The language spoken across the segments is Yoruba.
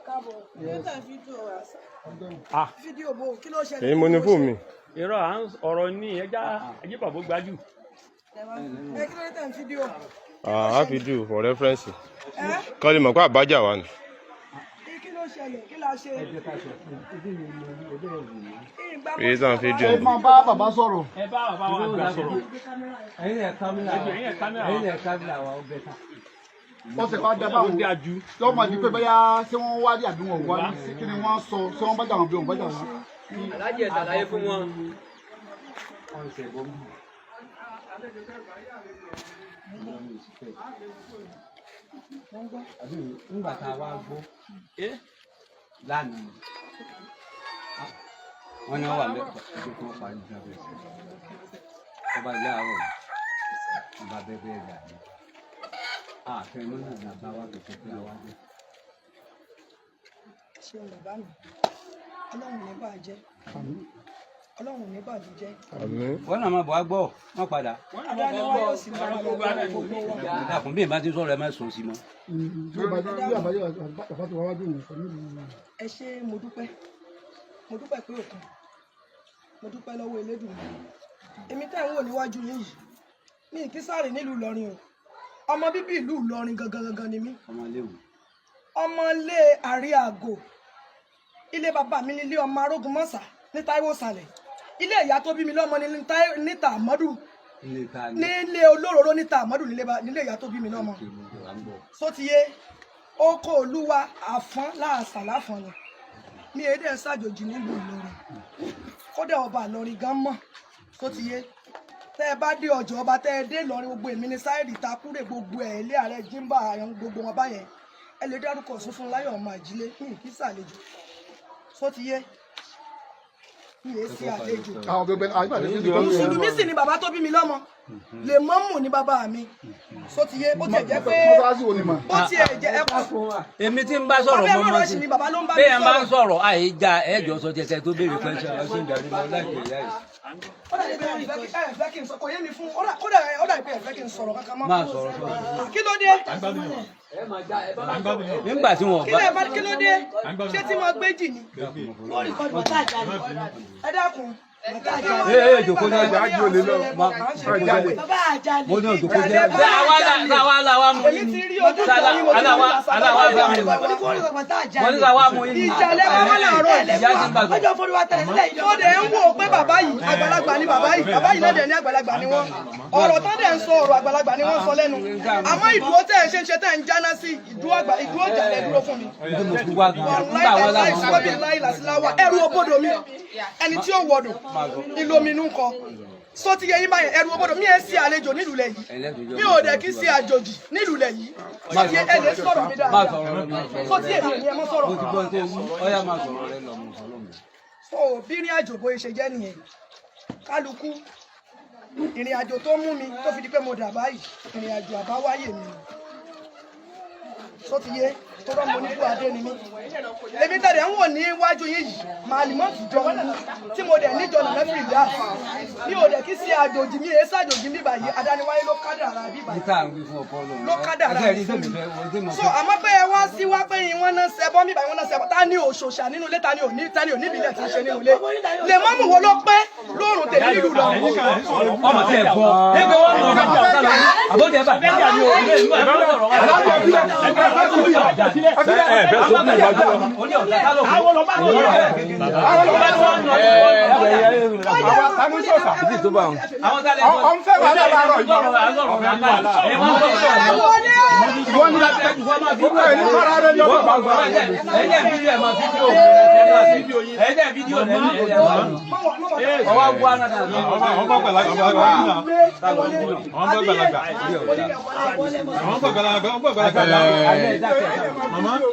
Káàbọ̀. Ah. Fídíò bò, kí ló ṣẹlẹ̀? Èyí mo ní fóònù mi. Irọ́ à ń ọ̀rọ̀ ní ẹja ẹjẹ́ bàbá gbájú. Ẹ kí ló dé tẹ̀ ń fídíò? Ah, a fi do for reference. Ẹ Kọ́ lè mọ̀ pé àbájá wà ní. kí ló ṣẹlẹ̀? Kí la ṣe? Ìgbà Èyí tá à ń fídíò Ẹ ni. máa bá bàbá sọ̀rọ̀. Ẹ bá bàbá wa àgbà sọ̀rọ̀. Ẹ̀yin ẹ̀ kámílà wa. Ẹ̀yin ẹ̀ kámẹ́rà wa. Ẹ̀yin ẹ̀ kámílà wa, ó bẹ̀ ta. Wọ́n sì wá dá Ó báwọn. dáa ju. Lọ́mọ di pé bóyá ṣé wọ́n wá rí àbí wọn ò wá rí, sí kí ni wọ́n sọ, ṣé wọ́n bá jà wọ́n bí wọ́n bá jà wọ́n. Aláàjì, ẹ ṣàlàyé fún wọn. Wọ́n ṣe bọ́ mọ́. Àbí ńgbà tá a wá gbọ́ lánàá, wọ́n ní wọ́n wà lẹ́kọ̀ọ́ ẹjọ́ kí wọ́n parí ìjọba ẹ̀sìn. Ọba ilé àárọ̀ ọba bẹ́ẹ̀ bẹ́ẹ̀ dà ní. Àfẹnú náà la bá wà lóko pé a wá dé. Ṣeun bàbá mi, Ọlọ́run ní bàjẹ́, Ọlọ́run ní bàjẹ́. Àmín. Wọ́n náà máa bọ̀ wá gbọ́, wọ́n padà. Adániwá yóò sì máa wà lọ́wọ́ gbogbo wa. Dàkún bí ìbá ti sọ̀rọ̀, ẹ má sùn sí mọ́. Bí àbájá bàbá tó wá wájú òun sọ nílùú. Ẹ ṣé, mo dúpẹ́, mo dúpẹ́ pé òkun, mo dúpẹ́ lọ́wọ́ Elédùmarè. Èmi tẹ́ ń wò níwájú yín yìí, mi kì í sáré nílùú Ìlọrin o. Ọmọ bíbí ìlú Ìlọrin gangan gangan ni mí. Ọmọ léwu. Ọmọ ilé Àríàgò, ilé bàbá mi nílé ọmọ arógun mọ́sà ní Táíwò Sàlẹ̀. Ilé ìyá tó bí mi lọ́mọ ní níta Àmọ́dù. Ilé ta ni? Nílé olóróró níta Àmọ́dù, nílé ìyá tó bí mi lọ́mọ. Kí ni ìwà ń bọ̀? Sótìyé oko olúwa àfọ́n láàṣà láfọ́n ni mi èdè ń ṣàjòjì nílùú Ìlọrin. Kódà ọba Ìlọrin gan mọ̀. Sótìyé, tẹ́ ẹ bá dé ọjọ́ ọba, tẹ́ ẹ dé Ìlọrin, gbogbo èmi ní sáìrì takúrè, gbogbo ẹ̀ ilé ààrẹ jímbà àyàn, gbogbo wọn báyẹn, ẹ lè dárúkọ Ọ̀ṣun fún láyọ̀ ọmọ àjílé. Mi kì í ṣàlejò. Sótìyé, mi èé sí àlejò. Àwọn bẹbẹ àyípadà ní ìlú. Mùsùlùmí sì ni bàbá tó bí mi lọ́mọ, lè mọ́mù ní bàbá mi. Sótìyé, bó tiẹ̀ jẹ́ pé Mọ́sálásí wo ni mà? bó tiẹ̀ jẹ́ ẹkọ. Èmi tí ń bá sọ̀rọ̀ Bàbá ẹ mọ́ má mọ́ rush sí. mi, bàbá ló ń bá mi Bẹ́ẹ̀ máa ń sọ̀rọ̀. sọ̀rọ̀ àìjà ẹ̀jọ̀ sọ jẹsẹ̀ tó béèrè pẹ́ńsẹ̀ ọ̀sìn ìdarí lọ láìpẹ́ ìyá yìí. Ó dàbí pé ẹ fẹ́ kí n sọ, kò yé mi fún, kódà ó dàbí pé ẹ fẹ́ kí n sọ̀rọ̀ kankan mọ́. Máa sọ̀rọ̀ sọ̀rọ̀. Kí ló dé? Nígbà tí wọn Kí bá lè bá, kí ló dé? Ṣé tí mo gbé jì ni? Ẹ dákun. Ee, ee, jòkó ní ọjà, ájú olè lọ. Mo ní òjòkó jẹ́. Àwa làwa làwa mú Èmi yín ti ni. rí ojú tó yín, mo ti rí Aláwa aláwa bá mú yín. Mo ní làwa mú yín ni. Ìjàlẹ̀ bàbá làárọ̀. Ìyá ti ń bá sọ̀rọ̀. Mo dẹ̀ ń wò pé bàbá yìí àgbàlagbà ni, bàbá yìí, bàbá yìí náà dẹ̀ ní àgbàlagbà ni wọ́n. Ọ̀rọ̀ tán dẹ̀ ń sọ, ọ̀rọ̀ àgbàlagbà ni wọ́n sọ lẹ́nu. Àmọ́ ìdúró tẹ̀ ń ṣe ń ṣe tẹ̀ ń jáná sí ìdúró àgbà, ìdúró ìjàlẹ̀ dúró fún mi. Ibi mo fi wá gan. Nígbà wọn Wàláì làwọn sọ́bì láì làsíláwà, ẹrù òbodò mi, ẹni tí ó wọ̀dọ̀ ìlòmínú kọ só ti yẹ yín báyẹn. Ẹrù òbodò mi ẹ̀ sí àlejò nílùú lẹ̀ yìí, mi ò dẹ̀ kí sí àjòjì nílùú lẹ̀ yìí. Só ti yẹ, ẹ lè sọ̀rọ̀ mi Máa dáadáa. sọ̀rọ̀ rẹ, máa sọ̀rọ̀. Só ti yẹ, mi ẹ mọ́ sọ̀rọ̀. Mo ti gbọ́ tó wú. Ọ̀yá, máa sọ̀rọ̀ rẹ lọ, mo sọ̀rọ̀ mi. So bí ìrìn àjò bóyá ṣe jẹ́ nìyẹn. Kálukú ìrìn àjò tó mú mi tó fi di pé mo dà báyìí, ìrìn àjò àbáwáyé mi ni. Só ti yé, tó rọ́ mo nípò adé ni mí. Èmi tẹ̀lé ń wò níwájú yín yìí, màálìmọ́ tìjọ tí mo dẹ̀ níjọ nà mẹ́fì ìyá mi ò dẹ̀ kí sí àjòjì mi, èé sàjòjì mi báyìí. Adániwáyé ló kádàrá bí báyìí. Níta ń wí fún ọkọ lọ. Ló kádàrá Ẹsẹ̀ rí fún tèmi mi. fẹ́ wọ́n tí mo So fẹ́. àmọ́ pé ẹ wá sí wá pé ìwọ́n náà ṣẹbọ mi báyìí, wọ́n náà ṣẹbọ, ta ni òṣòṣà nínú ilé? Ta ni òní ìbílẹ̀ tí ń ṣe nínú ilé? Lè mọ́mù wo ló pé lóòrùn tèmi nílùú lọ. Ọmọ tẹ bọ ẹgbẹ́ wọn lọ bá jà sálọ àbójẹ bá jà ní o. Àwa tani sọ̀sà. Ọ̀n fẹ́ wà láàárọ̀ yìí. Wọ́n ní ẹ̀ ní fara rẹ̀ lọ́wọ́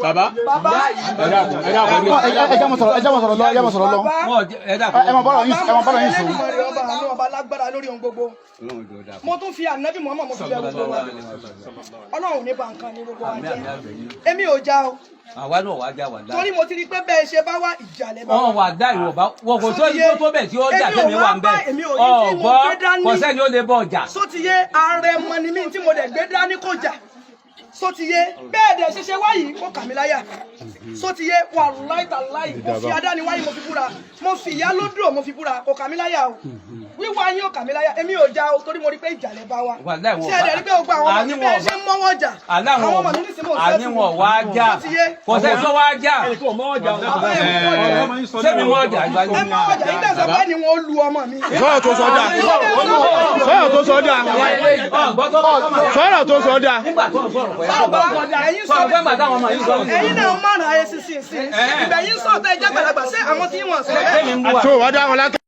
bàbá. Bàbá. Ẹ jẹ́ mọ̀ sọ̀rọ̀, ẹ jẹ́ mọ̀ sọ̀rọ̀ lọ, ẹ jẹ́ mọ̀ sọ̀rọ̀ lọ. Ẹ máa bọ́rọ̀ yín, ẹ máa bọ́rọ̀ yín sùn. Elédùmarè ọba àánú, ọba lágbára lórí ohun gbogbo. Mo tún fi ànábì Muhammad, mo fi bẹ̀ gbogbo wa. Ọlọ́run ò ní ba nǹkan ní gbogbo wa jẹ́. Èmi ò já o. Àwa náà wàá já wà dá. Torí mo ti rí pé bẹ́ẹ̀ ṣe bá wá, ìjàlẹ̀ bá Wọn wá. wà dá ìwọ̀nba wọn kò tó Sótìyé, tó tó bẹ̀ tí ó jà èmi ò tẹ̀mí wá wà ń bá, bẹ̀. èmi ò ní tí mo Ọ̀gbọ́ gbé dání. kò sẹ́ni ó lè bọ̀ ọjà. Sótìyé, ààrẹ mọ ni mí, tí mo dẹ̀ gbé dání kò jà. Sotiye bẹ́ẹ̀ dẹ̀ ṣẹṣẹ wáyìí kó kà mí láyà. Sotiye wàláì tàláì, mo fi adániwáyé mo fi búra, mo fi ìyá lódò mo fi búra, kò kà mí láyà o. Wíwá yín ò kà mí láyà. Èmi ò já o, torí mo rí pé ìjà lẹ bá wa. Wàláì wọn Ṣé ẹ dẹ̀ rí pé gbogbo àwọn ọmọ mi Àní bẹ́ẹ̀ wọn ṣe ń mọ́wọ́ jà, aláwọn àwọn ọmọ mi ní sinmi ò àní wọn wá já. Sotiye Kò sẹ́ni tó wá já. Ẹnìkan ò mọ́ ọjà o. Bàbá ẹ̀ mọ́wọ́ jà. Sẹ́mi wọ́n jà ìgbà Ẹ mọ́wọ́ jà yín, tẹ̀sán pé ni wọ́n lu ọmọ mi. Sọ̀rọ̀ tó sọ dáa, sọ̀rọ̀ tó sọ dáa, sọ̀rọ̀ tó sọ dáa. Nígbà tó ń sọ̀rọ̀ pẹ̀lú Bàbá ẹ̀yin sọ sọ̀rọ̀ pé màdá àwọn ọmọ yìí sọ̀rọ̀. Ẹ̀yin náà márùn-ún ayé sísìn sí ìgbà yín sọ̀tẹ̀ ẹ̀jẹ̀ gbàlagbà, ṣé àwọn tí wọ́n sọ bẹ́ẹ̀. Sẹ́mi ń bú wa. Tó o wá dá wọn látọ̀.